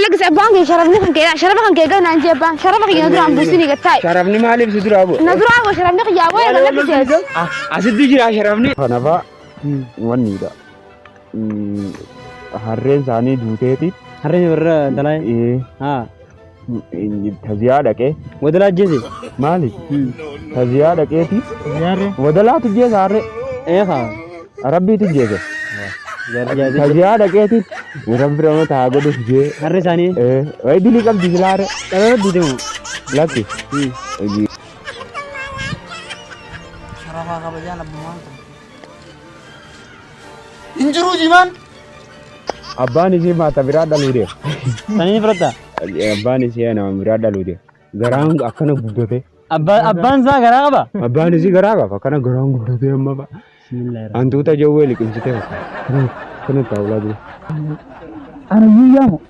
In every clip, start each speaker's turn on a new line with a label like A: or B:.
A: Galakkise abbaan kee sharafni kan kee sharafa kan kee gad naan jee abbaan sharafa kiyya na duraan buusinii gad taa'i.
B: Sharafni maaliif si duraa bu'a?
A: Na duraa bu'a sharafni kiyyaa bu'ee gad lakkise.
B: Asitti jira sharafni. Kanafaa wanniidha. Harreen isaanii duuteeti.
C: Harreen warra dalaa. Haa.
B: Taziyaa dhaqee.
C: Wadalaa ajjeese.
B: Maali? Taziyaa dhaqeeti.
C: Yaarree.
B: Wadalaatu jeesa harree.
C: Eekaa.
B: Rabbiitu jeese. Taziyaa dhaqeeti. Rabbi ramata haa godhuuf jee.
C: Harree isaanii.
B: Wayi dilii qabdi silaa harree.
C: Dhalala duute moo?
B: Lakki.
D: Sharafaa kabajaan abbummaan kun. Hin jiruu jimaan.
B: Abbaan isii maata biraa dhaluu deema.
C: Sanii fudhatta.
B: Abbaan isii nama biraa dhaluu deema. Garaan akkana guddate.
C: Abbaan isaa garaa qaba.
B: Abbaan isii garaa qaba. Akkana garaan guddatee amma fa'a. Hantuuta jawwee liqimsitee fakkaata. Akkana taa'ulaa dura.
D: Ana yuuyyaa moo?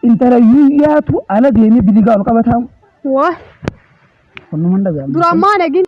D: Intala yuuyyaatu ala deemee biligaa ol qabataa moo?
A: Waa
D: Kunnuman dhaga'amne.
A: duraan maa nagin.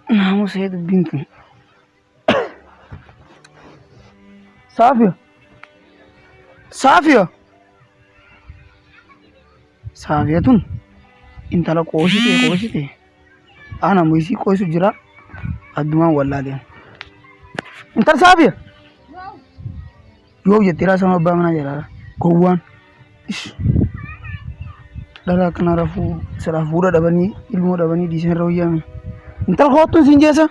D: Naamusee dubbiin tun. Saafiya. Saafiya. Saafiya tun intala qooshitee qooshitee ana ammoo isii qooysu jira addumaan wallaaleen. Intala Saafiya. Yoo jettee raasama abbaa manaa jedha gowwaan. Ish. Dhala akkana rafuu silaa fuudha dhabanii ilmoo dhabanii dhiisan irra wayyaame. Intala koottuun siin jeessa.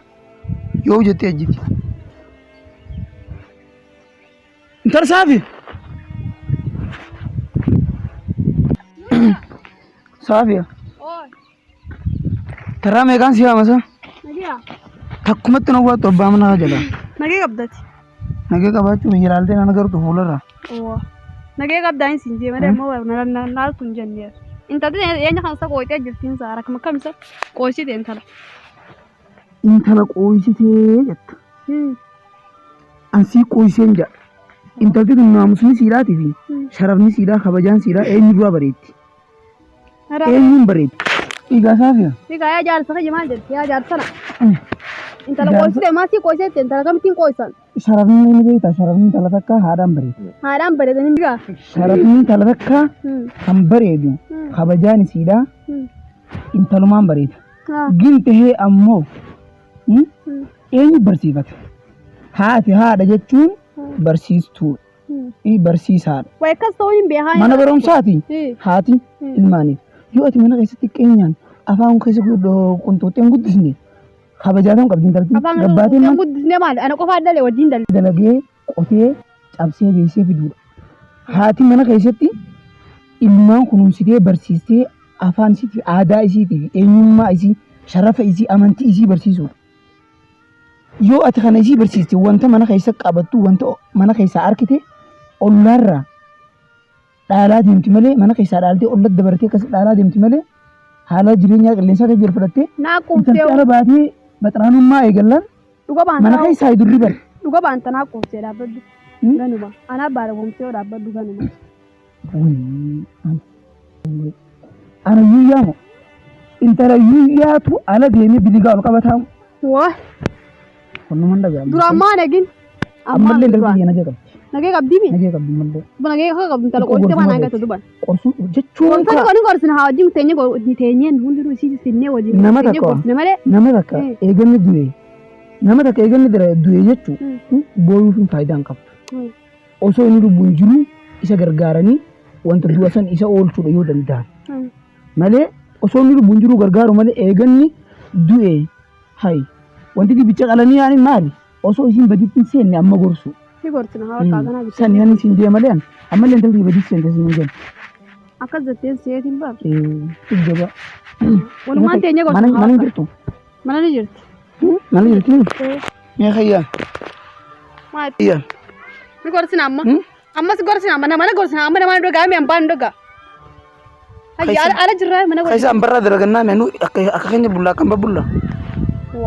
D: Yoo jettee ejjiti. Intala Saafi. Saafiya. Taraa meeqaan si yaamasa? Takkumatti na waattu abbaa manaa jala.
E: Nagee qabdati.
D: Nagee qabaachuu biyya ilaaltee nan agartu fuularra.
E: Nagee qabdaa hin siin jee malee ammoo naaltu hin jenne. Intalti eenyu kan isa qooyxee jirtiin isaa rakkuma kam isa qooysite intala.
D: Intala qooysitee jetta. Ansii qooyseen jedha. Intalti tun naamusni siidhaatii fi sharafni siidhaa kabajaan siidhaa eenyu duraa bareetti. Eenyuun bareetti. Dhiigaa saafiya.
E: Dhiigaa yaa jaarsa kiyya maal jetti yaa jaarsa na. Intala qooysite maal sii qooyseette intala kamittiin qooysan.
D: Sharafni ni beektaa sharafni intala takka haadhaan bareetti.
E: Haadhaan bareedanii dhiigaa.
D: Sharafni intala takka kan bareedu kabajaan isiidhaa intalumaan bareeda. Gin tahee ammoo eenyu barsiifata? Haati haadha jechuun barsiistuudha. Barsiisaadha.
E: Way akkas ta'uu hin beekaa.
D: Mana barumsaati haati ilmaaniif. Yoo ati mana keessatti xiqqeenyaan afaan keessa qunxuuxxee hin guddisne kabajaa ta'uu qabdi intalti.
E: Afaan
D: Gabbaateen
E: hin guddisne maali? Ana qofaa dhalee wajjin dhalee.
D: Dalagee qotee cabsee beeksisee fiduudha. Haati mana keessatti ilmaan kunuunsitee barsiistee afaan isiitiif, aadaa isiitiif, eenyummaa isii, sharafa isii, amantii isii barsiisuudha. Yoo ati kana isii barsiiste wanta mana keessa qabattu wanta mana keessaa arkite ollaarraa dhaalaa deemti malee mana keessaa dhaaltee ollatti dabartee akkas dhaalaa deemti malee haala jireenyaa qilleensaa keessa jiru fudhattee
E: Naa quuftee
D: intalti ala baatee baxraanummaa eegallaan
E: dhuga
D: mana
E: baantaa
D: keessaa durri bare.
E: dhuga baanta naa quuftee dhaabbadhu ganuma anaa baala goomtee dhaabbadhu ganuma.
D: Ana yuuyyaa moo intala yuuyyaatu ala deemee biligaa ol qabataa
E: Waa
D: kunnuman dhaga'amu.
E: duraan maa nagin
D: Ammallee intalti biyya nagee qabdi.
E: Nagee qabdii mi?
D: Nagee qabdi ammallee.
E: Nagee akka qabdu intala
D: Xiqqoo
E: qoositee waan
D: gorsuma
E: hangata duban.
D: Qorsuu jechuun
E: Gorsani
D: kaa
E: koni gorsina haa wajjin teenye teenyeen hundinuu isii sinnee wajjin
D: Nama
E: teenye
D: takka.
E: gorsine malee.
D: Nama takka eeganni du'e nama takka eeganni du'e jechuun booyuuf hin faayidaa hin qabdu. Osoo inni lubbuun jiruu isa gargaaranii wanta du'a san isa oolchuudha yoo danda'an. Malee osoo inni lubbuun jiruu gargaaru malee eeganni du'e hay wanti dibicha qalanii yaani maali osoo isiin baditti hin seenne amma gorsu.
E: Ni gorsina haa bakka kanaa bitte.
D: Sani ani siin jee malee ammallee intalti baditti seente siin hin jennu.
E: Akkas jetteen seetiin bar.
D: Ijjaba.
E: Walumaan teenye gorsina haa
D: Mana hin
E: bakka.
D: jirtu.
E: Mana ni jirti.
D: Mana jirti. Mee kayyaa.
E: Maal?
D: Kayyaa.
E: Ni gorsina amma. Ammas gorsina amma nama gorsina amma nama dhugaa mi ambaan dhugaa. Hayya ala jirraa mana wajjin.
D: Keessa ambarraa dalagannaa menu akka keenya bullaa akkam babbulla.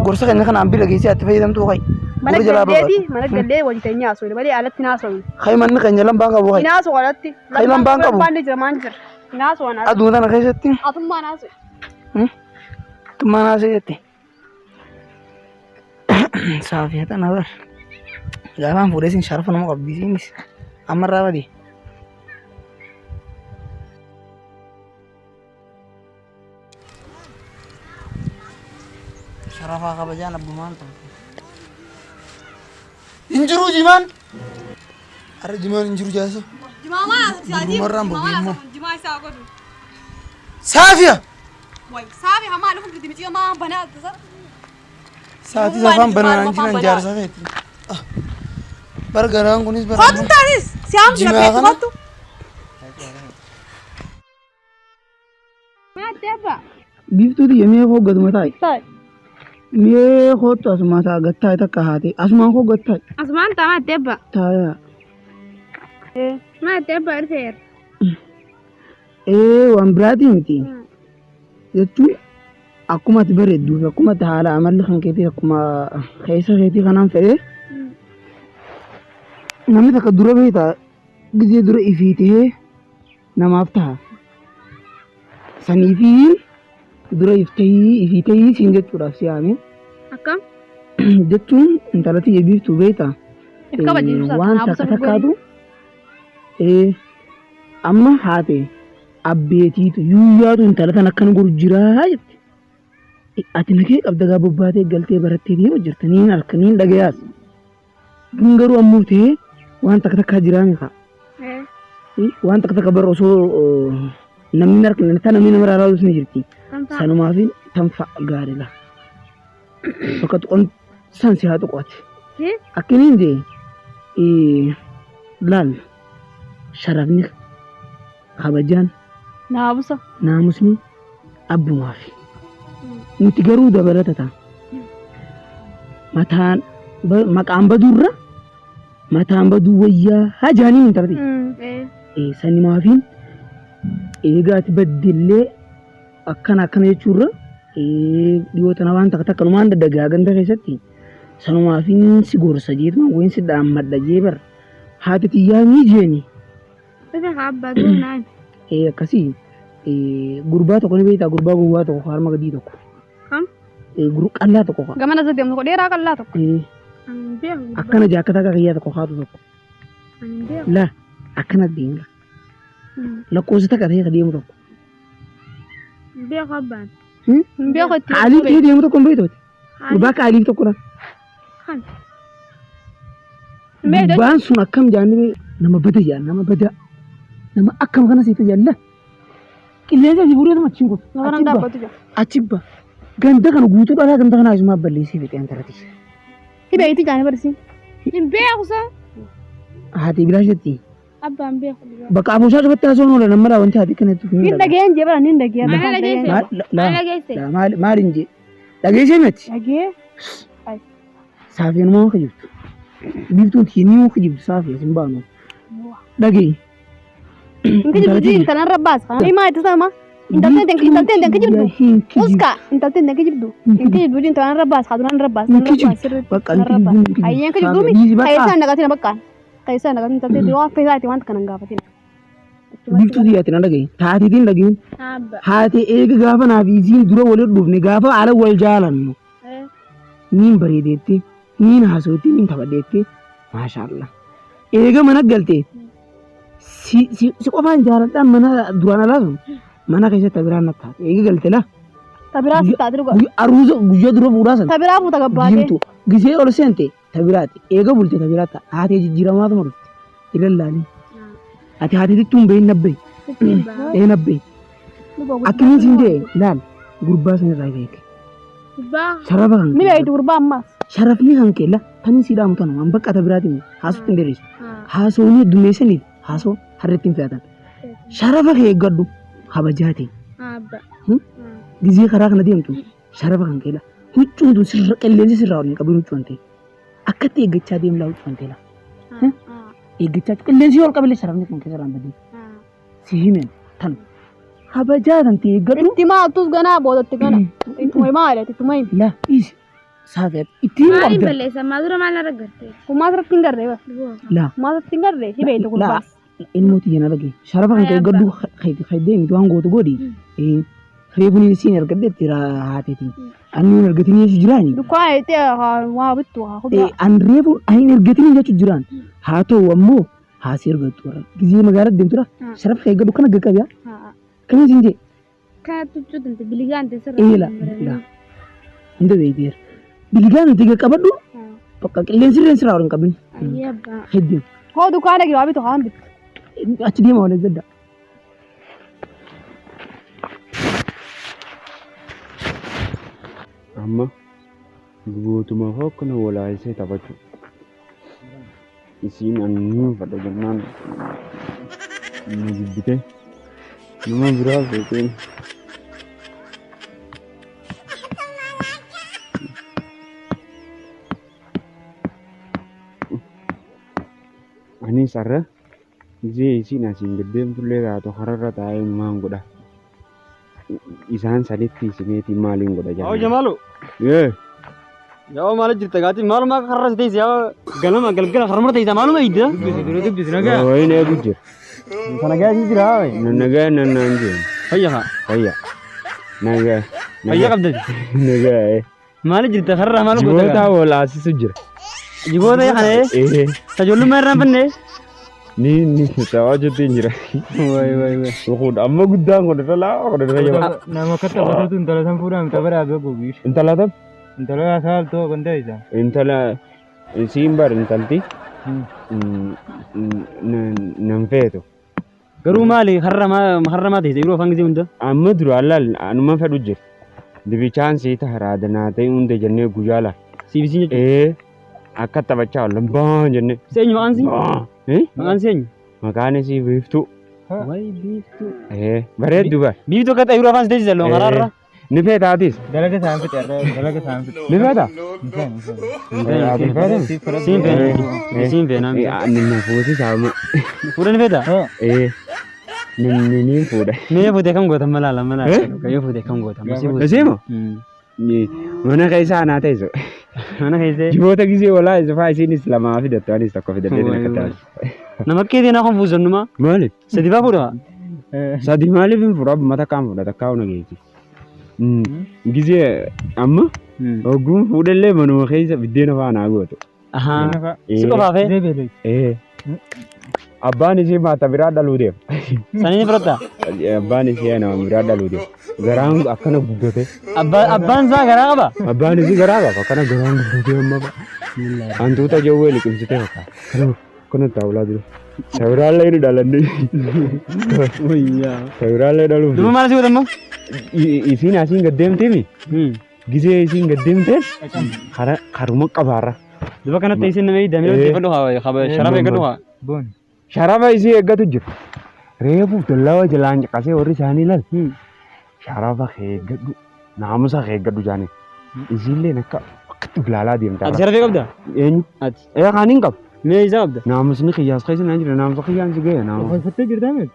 D: Gorsa keenya kana ambi dhageessee atti fayyadamtuu kai.
E: Mana
D: Gurra jalaa
E: galleeti
D: barbaadu.
E: mana gallee wajji teenyee haasofne malee alatti hin haasofne.
D: Kai manni keenya lambaan qabu kai.
E: Hin haasofne alatti.
D: Kai lambaan qabu.
E: Lambaan ni jira maan jira. Hin haasofne alatti.
D: Aduu tana keessatti
E: Atummaan haasofne.
D: tummaan haasee jette. Saafiyaa tana bar. Gaafaan fuudhee sin sharafa nama qabdi isiinis. Ammarraa badi. Sharafaa kabajaan abbumaan ta'u. Hin jiru jimaan. Har'a jimaan hin jiru jaasa.
E: Jimaa maal haasofte?
D: Durumarraan bobbee immoo.
E: Jimaa isaa godhu.
D: Saafiya!
E: Way saafi hamaa dhufu jirti miciyoo maa banaa tasa.
D: Sa'aatii safaan bananaan jiran jaarsa feeti. Bar garaan kunis bara.
E: Kootu taanis si haamtu
D: Jimaa
E: lafeetu
D: kana.
E: kootu.
A: Maatti abbaa.
D: Biiftuuti yemee koo gaduma taa'i.
E: Taa'i.
D: Mee kootu asuma taa gattaa'e takka haate asumaan koo gattaa'e.
A: Asumaan taa maatti abbaa.
D: Taayaa.
A: Maatti abbaa dhufeera.
D: Ee waan biraatii miti. Jechuun akkuma ati bareedduu fi akkuma ati haala amalli kan keetii akkuma keessa keetii kanaan fedhee namni takka dura beektaa gizee dura ifii ta'ee namaaf ta'a. Saniifi dura if ta'ii ifii ta'ii siin jechuudhaaf si yaame.
A: Akkam?
D: Jechuun intala tiyya biiftuu beektaa
E: If kabajiisu
D: waan takka takkaatu amma haate abbeetiitu yuuyyaatu intala tan akkana godhu jiraa jette. Ati nagee qabda gaa bobbaatee galtee barattee deemu jirta niin harka niin dhagayaas. Kun garuu ammoo ta'ee waan takka takkaa jiraa mika. Waan takka takka bara osoo namni hin harkine tan namni nama ilaalus ni jirti. Sanumaaf tanfa gaariidha. Bakka tuqan san si haa tuqu ati. Akkiniin jee laal sharafni kabajaan
E: Naamusa.
D: naamusni abbumaafi. Nuti garuu dabalata ta'a. Mataan maqaan baduurra mataan baduu wayyaa haa jaaniin hin taate. Sanumaafiin eegaa ati baddillee akkana akkana jechuurra dhiyoo tana waan takka takka numaan daddagaa ganda keessatti sanumaafiin si gorsa jeetuma wayin si dhaammadha jee bar haati tiyyaa ni jeeni.
A: Dhufe haa abbaa duunaan.
D: Akkasii gurbaa tokko ni beektaa gurbaa gowwaa tokko harma gadii tokko.
A: Kam?
D: Qallaa tokko kaa.
E: Gamana isa deemtu dheeraa qallaa tokko.
D: Akkana jaakkataa akka kiyyaa tokko kaatu tokko. La akkana deemu. Lakkoofsa takka ta'ee ka deemu tokko.
A: Beeku abbaan.
E: Hin beeku itti.
D: Kaaliif ta'ee deemu tokko hin beektu. Gurbaa kaaliif tokko dha.
A: Kan.
E: Hin beektu.
D: Gurbaan sun akkam jaanni nama bada jaan nama bada. Nama akkam kana siita jaalla. Qilleensa si fuudhee achiin kutu.
E: Nama nan dhaabbatu jira.
D: Achi ba. Ganda kana guutuu dhalaa ganda kana isumaa balleessee fixee antarati.
E: Hibeeyti jaani barsiin.
A: Hin beeku sa.
D: Haati bilaash jetti.
A: Abbaan beeku.
D: Bakka abooshaa cufatti haasawaan oolan amma wanti haati kana itti
E: Hin dhageen jee bara hin dhagee.
A: Maal dhageesse? Maal dhageesse?
D: Maal hin jee? Dhageessee miti.
E: Dhagee.
D: Saafeen moo kijibtu? Biiftuun tiinii moo kijibtu saafee sin baanu? Dhagee.
E: Hin kijibdu intalan rabbaas. Himaa itti sama. Intalteen den kijibdu. Uska intalteen den kijibdu. Hin kijibdu intalan rabbaas haduran rabbaas.
D: Hin kijibdu. Bakka hin kijibdu.
E: Ayyeen kijibdu mi. Kaayisaan nagatina bakka. Kaayisaan nagatina intalteen waan feesaati waan kana hin gaafatin.
D: Biiftuu tiyyaatiin na dhagee. Taatiitiin dhageen.
A: Abba.
D: Haati eega gaafa naaf isiin dura waliin dhufne gaafa haala wal jaalannu. Niin bareedeetti, niin haasootti, niin taphadheetti. Maashaallah. Eega mana galte si si si qofaan jaaladhaan mana duraan alaa sun mana keessatti biraan na taate. Eega galte la.
E: Tabiraa si taate dhuga.
D: Aruuza guyyaa dura fuudhaa sana.
E: Tabiraa fuuta gabbaatee.
D: Diimtuu gisee ol seente tabiraati. Eega bulte tabiraata. Haatee jijjiiramaatuma dhufte. Ilallaalin. Ati haateetitti hin beeyin nabbee. Ee nabbee. Akkamiin siin jee laal gurbaa sanirraa beeke.
A: Gurbaa.
D: Sharafa kan
E: Ni beektu gurbaa ammaas.
D: Sharafni kan kee la tani sii dhaamu tanuma an bakka tabiraatiin haasutti hin diriirsu. Haasawni heddummeessaniif haasoo harreetti hin fe'atan. Sharafa kee eeggadhu kabajaa ta'e.
A: Abba.
D: Gizee karaa kana deemtu sharafa kan kee la huccuun tun sirra qilleensi sirraa waliin qabin huccuun ta'e. Akkatti eeggachaa deemlaa huccuun ta'e la. Eeggachaa qilleensi yoo ol qabillee sharafni kan kee sirraa hin badin. Si himeen tan Kabajaa tan ta'e eeggadhu.
E: Itti maaltus ganaa boodatti gana. Ittuma himaa jedhati ittuma himi.
D: Laa dhiisi. Saafii itti himuu
A: Maaliin
D: qabda.
A: balleessa? Maa dura maal narra garte?
E: Kumaa asirratti hin garree bara.
D: Laa.
E: Kumaa asirratti hin garree si beektu
D: Laa.
E: gurbaas.
D: Ilmoo tiyya na dhage. Sharafa kan kee eeggadhu deemtu waan gootu godhi. Reefuun isiin argadheetti haateeti. Ani hin argatin jechuu jiraani.
E: Dukkaana jettee waa bittu haa kuduraa.
D: An reefuun ani hin argatin jechuu jiraan. Haa ta'u ammoo haa si argattu warra. Gizee magaalaa deemtura sharafa kee eeggadhu kana gaqqabiyaa. Kana siin jee.
A: Kana tuchuu tante biligaan ta'e sirra.
D: Eela. Laa. Hunda beekteera. Biligaan nuti gaqqabadhu bakka qilleensi irreen sirraa hin qabin.
A: Ayyee abbaa.
D: Hedduu.
E: Hoo dukkaana gee waa bitu haa bittu.
D: Achi deema wal eeggadha.
B: Amma guutuma hokkana walaayisee taphachuu. Isiin annuun fadha jennaan na jibbite nama biraa feeteen. Anis har'a gisee isiin asiin gad deemtullee taatu kararra taa'ee maal godha. Isaan sanitti isimeetii maaliin godha
C: Yaa
B: jaalladha.
C: Jamaalu.
B: Ee.
C: Yaa maal jirta gaati maaluma karra si teessa yaa galama galgala karmar teessa maaluma idda.
F: Dubbisi nagaa.
B: Wayin eegu jira.
C: Kana gaa ni jira haa.
B: Nagaa nannaan jiru.
C: Fayya haa.
B: Fayya. Nagaa.
C: Fayya qabda.
B: Nagaa.
C: Maal jirta karra maal goota.
B: Jiboota walaasisu jira.
C: Jiboota kana
B: Ee.
C: tajollummaa irraan fanne.
B: Ni ni taphaa jirtiin jira.
C: Wayi wayi wayi.
B: Kun amma guddaan kun irra laafa kun irra jaba.
F: Nama akka taphatatu intala san fuudhaan tapha dhaabee gogiir.
B: Intala tam.
F: Intala saaltoo kan isa.
B: Intala isiin bar intalti. Nan feetu.
C: Garuu maali karra maa teessa yeroo afaan gisee hunda.
B: Amma duraan laal anuma fedhu jira. Dibichaan sii ta'a ta'e hunda jennee guyyaa laal.
C: Siif isiin jechuudha.
B: Ee. Akka taphachaa oolan baa jennee.
C: Seenyu maqaan sii?
B: Eh?
C: Maqaan seenyu?
B: Maqaan isii biiftuu.
C: Wayi biiftuu.
B: Ee bareeddu bar.
C: Biiftuu akka ta'e yeroo afaan si teessisa loon karaarra.
B: Ni feetaatis.
F: Dalaga isaan fixe dalaga isaan fixe.
B: Ni feeta?
C: Siin feena. Siin feena.
B: Ni fuusisaa amma.
C: Fuudha ni feeta?
B: Ee. Ni ni fuudha.
C: Mee fuutee kam goota malaala malaala. Yoo fuutee kam goota.
B: Isiimo? Mana keessa anaa teessu.
C: Mana keessee.
B: Jiboota gisee walaa isa faa isiinis lamaa fidattu anis tokko fidattee akka taasisu.
C: Nama keetii naa konfuusan numa.
B: Maaliif?
C: Sadi faa fuudha.
B: Sadi maaliif hin fuudha? Mata kaan fuudha takkaa hona geessi. Gisee amma ogguun fuudhallee manuma keessa biddeena faa naa gootu.
C: Ahaa. Si qofaafee?
B: Ee. Abbaan isii maata biraa dhaluu deema.
C: Sanii fudhatta?
B: Abbaan isii nama biraa dhaluu deema. Garaan akkana guddate.
C: Abbaan isaa garaa qaba?
B: Abbaan isii garaa qaba. Akkana garaan guddatee amma fa'a. Hantuuta jawwee liqimsitee fakkaata. Kana taa'ulaa jiru. Sabiraallee ni dhalanne. Sabiraallee dhaluuf.
C: Duuba maal si godhamma?
B: Isiin asiin gad deemteemi? Gisee isiin gad deemteen karuma qabaarra.
C: Duuba kanatti isiin nama damee hojjefadhu haa sharafa eeggadhu haa.
B: Sharafa isii eeggatu jira. Reefu dallawa jalaan caqasee warri isaanii laal. Sharafa eeggadhu naamusa eeggadhu jaanii. Isiilleen akka akkatti ilaalaa deemta.
C: Ati sharafa qabda?
B: Eenyu?
C: Ati.
B: Ee kan hin qabu.
C: Mee isaa qabda?
B: Naamusni qiyyaas keessa naan jira naamusa qiyyaan si ga'e naamusa.
F: Uffattee jirtaa miti?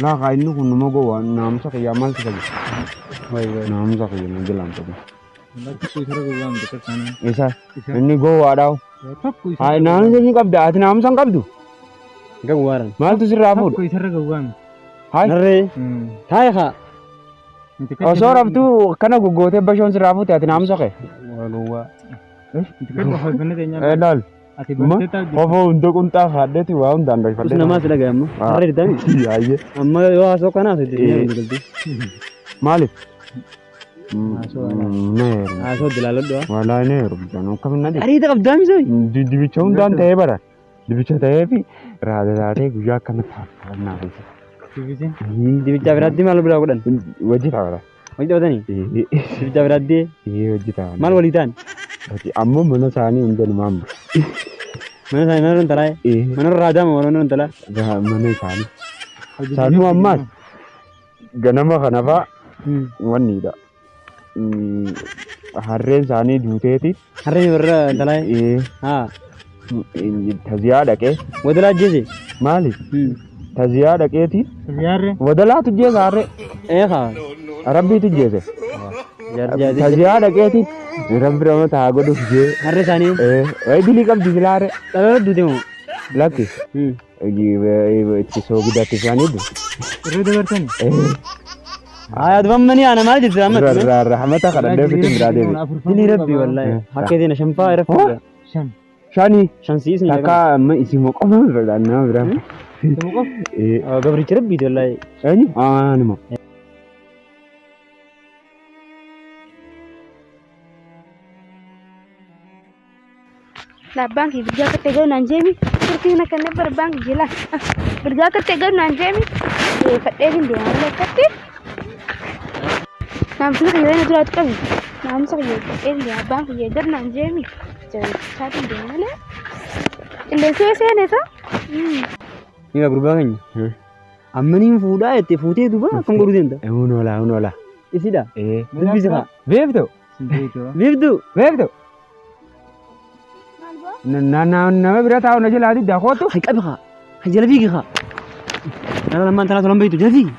B: Laa kaa inni kun nama gowwaa naamusa qiyyaa maal si fayyada? Naamusa qiyyaa na jalaan qabu. Isa inni gowwaadhaa. Haa naamusa ni qabda ati naamusa hin qabdu.
C: Gawwaaran.
B: Maaltu sirraa fuudha?
F: Tokko isarra gawwaame.
B: Hayi.
C: Narree. Taa'e haa.
B: Osoo raftuu akkana goggootee bashoon sirraa fuute ati naamusa kee.
C: Gowwaa.
B: Laal. Kofoo hunda qunxaa faadheeti waa hundaan
C: Us
B: dhoyfadhee.
C: namaa si dhaga'e amma. Harree dirtami.
B: Yaayyee.
C: Amma yoo haasoo kana haasoo itti
B: Maaliif? Neeru.
C: Haasoo dilaaladhu.
B: Walaa neeru. Akkamiin na
C: Ariita qabdaa misoo?
B: Dibicha hundaan ta'ee bara. Dibicha ta'ee fi raada taatee guyyaa akkana taa'annaa keessa.
C: Dibicha biraatti maal biraa godhan?
B: Wajji taa'ata.
C: Wajji taphatanii? Dibicha biraatti
B: Wajji taa'ata.
C: maal walii ta'an?
B: Ammoo mana isaanii hunda numaan bula.
C: Mana isaanii mana intalaa? Mana raadaa moo mana intalaa?
B: Mana isaanii. Isaanuu ammaas ganama kana fa'aa wanniidha. Harreen isaanii duuteeti.
C: Harreen warra intalaa? Haa.
B: Taziyaa dhaqee.
C: Wadalaa ajjeese?
B: Maali? Taziyaa dhaqeeti.
F: Ziyaarre.
B: Wadalaatu jeesa harree.
C: Eegaa.
B: Rabbiitu jeese. Taziyaa dhaqeeti. Rabbi ramata haa godhuuf jee.
C: Harree isaanii.
B: Wayi dilii qabdi silaa harree.
C: Dhalala duute moo?
B: Lakki. Itti soogidatti isaanii du.
F: Irra dabartani.
C: Haa advamanii ana maal jirti amma?
B: Rahmata kadhadhee fitin biraa deebi.
C: Dilii rabbi wallahi. Akka isin shanfaa irra fuudha.
F: Shan.
B: Shani.
C: Shan siisni.
B: Takka amma isin qofa bira nama biraa.
C: Gabrichi rabbiiti wallahi.
B: Eenyu? Anuma.
A: La baankii bilgaa akka ta'e galu naan jeemi. Turtii kana kan bara baankii jila. Bilgaa akka ta'e galu naan jeemi. Fadhee hin deemaa malee akkatti. Naamusa kiyya na duraatu qabi. Naamusa kiyya fadhee hin deemaa baankii kiyya galu naan jeemi. Jabaatii hin deemaa malee. Qilleensi yoo seene ta'a.
C: Egaa gurbaa keenya. Ammaniin fuudhaa jettee fuutee duuba akkam godhuu deemta?
B: Hun oola hun oola.
C: Isidha. Dubbisa kaa.
B: Beektu.
C: Beektu.
B: Beektu. Nama bira taa'u na jalaa diddaa kootu.
C: Hay qabi kaa. Hay jala fiigi kaa. Dhala lamaan tanaa tolan beektu jala fiigi.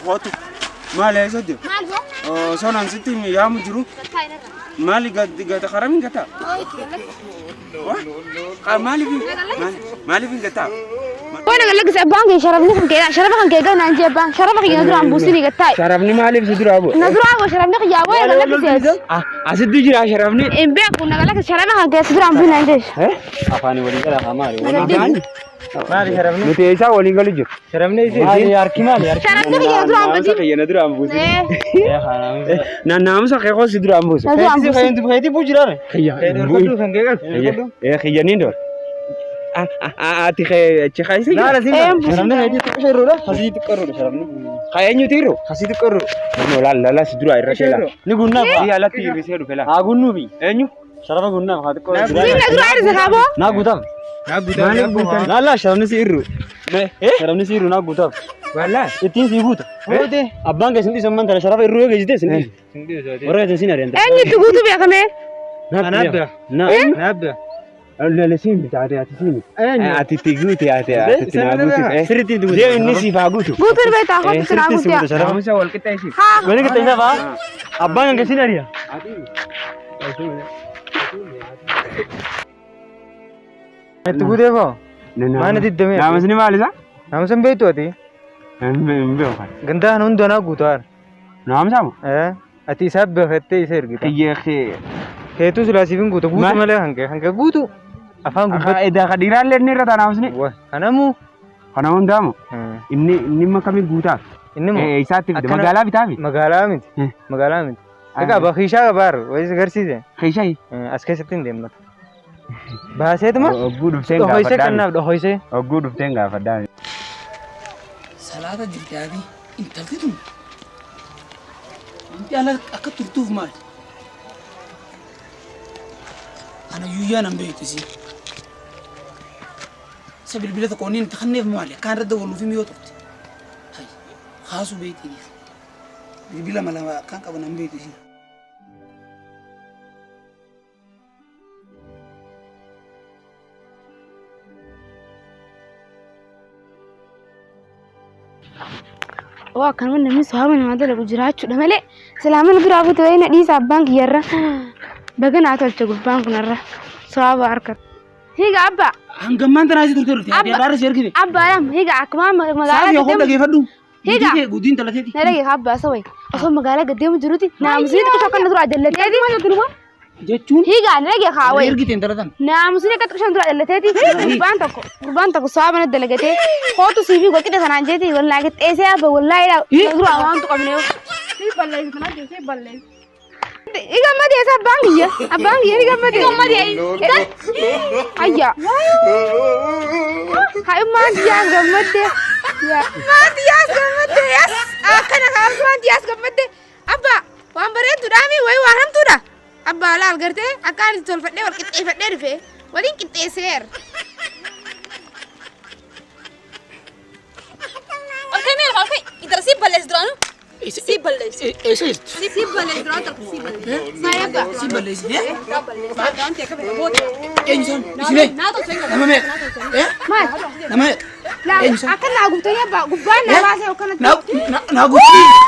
B: Kootu. Maali eessa jiru? Osoo naan sitti yaamu jiru. Maali gata karamiin gataa? Maaliif maaliif hin gataa?
A: Waan agarsiisa abbaan kee sharafni kan kee sharafa kan kee galu naan jee abbaan sharafa kiyya na duraan buusinii gattaa'e.
B: Sharafni maaliif si duraa bu'e?
A: Na duraa bu'e sharafni kiyyaa waan agarsiisa.
B: Asitti jira sharafni.
A: Hin beeku na galakka sharafa kan kee si duraan buusinii naan jee.
C: Afaanii waliin galaa haa maali?
B: Afaan?
F: Maali sharafni?
B: Nuti eessaa waliin galu jiru?
F: Sharafni isi.
C: Maali harki maali harki?
A: Sharafni kiyya na duraan
B: Naamusa
A: buusinii.
B: kiyya na duraan buusinii. Naamusa kee koo si duraan buuse.
A: Na duraan buusinii.
C: Keetii buu jiraare?
B: Kiyya.
F: Kan kee qabu.
B: Kiyyaniin dhoor. Ati achi kaayisee jira?
C: Laala siin sharafni keetii xiqqoo irroodha. Hasii xiqqoo irroodha sharafni.
B: Haa eenyuti irru?
C: Hasii xiqqoo irro.
B: Laala laala si duraa irra keela.
C: Ni gunnaaf.
B: Si alatti hir'isee dhufe laa.
C: Haa gunnuufi.
B: Eenyu?
C: Sharafa gunnaaf haa xiqqoo.
A: Siin na duraa hir'ise kaaboo.
C: Naa guutaaf.
F: Naa guutaa.
C: Laala sharafni si irru. Sharafni si irru naa guutaaf.
B: Wallaa.
C: Ittiin si guuta. Abbaan kee sin dhiisu ammaan tana sharafa irruu yoo geessite sin dhiisu. Warra keessan sin ari'an.
A: Eenyutti guutuu beekame?
F: Naabba.
C: Naa.
F: Naabba.
B: Laala siin miti ati ati siin miti. Ati itti guute ati ati itti naa guute.
C: Sirriitti itti guute.
B: Deem inni siif haa guutu.
A: Guutuun beektaa kootu si naa
C: Sirriitti si
A: guutuu.
C: guuta sharafa.
B: Naamusa wal qixxeessi.
A: Haa.
C: Wali qixxeessa fa'aa. Abbaan kan keessin ari'a.
F: Itti guutee fa'aa. Maana diddamee.
B: Naamusni maal isaa?
F: Naamusa hin beektu ati.
B: Hin beeku.
F: Gandaa kana hunda naa guutaa.
B: Naamusa moo?
F: Ati isaaf beekattee isa ergita.
B: Kiyyee kee.
F: Keetuu silaa siif hin guutu. Guutu malee hanqee hanqee guutu. Afaan gubbatti.
B: Edaa ka dhiiraallee inni irra ta'a naamusni.
F: Kanamuu.
B: Kana hundaamu. Inni inni makamiin guutaaf.
F: Inni moo?
B: Isaatti fide magaalaa bitaafi.
F: Magaalaa miti. Magaalaa miti. Egaa bakiishaa qabaar wayis agarsiise.
B: Kiishaa.
F: As keessatti hin deemmata. Baaseetuma.
B: Ogguu dhufteen
F: Dhohoysee
B: gaafadhaa.
F: kannaaf dhohoysee.
B: Ogguu dhufteen gaafadhaa.
D: Salaata jirti ati intalti tun wanti ala akka turtuuf maali? Ana yuuyyaa nan beektu isii. Isa bilbila tokko inni itti kenneef maali? Akkaan irra dawwaluuf yoo turte. Hay kaasuu beektiiniif. Bilbila mala akkaan qaban nan beektu isii.
A: Waa akkanuma namni sohaama namaa dalagu jiraachuudha malee silaamana biraa buute wayii na dhiisa abbaan kiyyarra. Baga naa tolche gurbaan kunarra sohaaba harka. Higa abbaa.
D: Hangammaan tanaa isii turte turte. Ati irraa si ergite.
A: Abbaa lam higa akkuma magaalaa
D: Saafii yoo dhageeffadhu.
A: Higa.
D: Guddin talateeti.
A: Na dhagee abbaa isa wayi osoo magaalaa gad deemu jiruti naamusni xiqqoo akka na duraa jallateeti.
D: Jechuun.
A: Higa na dhagee haa wayi.
D: Ergite intala tana.
A: Naamusni akka xiqqoo duraa jallateeti. Gurbaan tokko sohaaba na dalagatee kootu siifii walqixa sanaan jeeti wallaahi qixxeessee abba wallaahi na duraa waan tuqamne yoo. Balleessu kanaa jeesee balleessu. Igammadee isa abbaan kiyya. Abbaan kiyya ni gammadee. Gammadee. Ayya. Haa maanti yaas gammadee. Maanti yaas gammadee yaas. Akkana kaa maanti yaas gammadee. Abbaa waan bareedduudhaami wayi waan hamtuudha. Abbaa laal gartee akka ani tolfadhee wal qixxeeffadhee dhufe waliin qixxeesseera.
E: Olkee mee olkee intala si balleessi duraanu.
A: Si balleessi.
D: Eessa jirti?
E: Si balleessi duraan tokko si balleessi.
A: Maayabba.
D: Si balleessite?
E: Wanti akka fedhe booda.
D: Eenyu isaan? Isinee?
E: Naa tolcha hin
D: Nama meeqa? Eh?
A: Maal?
D: Nama meeqa?
A: Laa
D: Eenyu isaan?
A: akka naa guuttanii abbaa gubbaan naa baasee akkanatti.
D: Naa guutuu.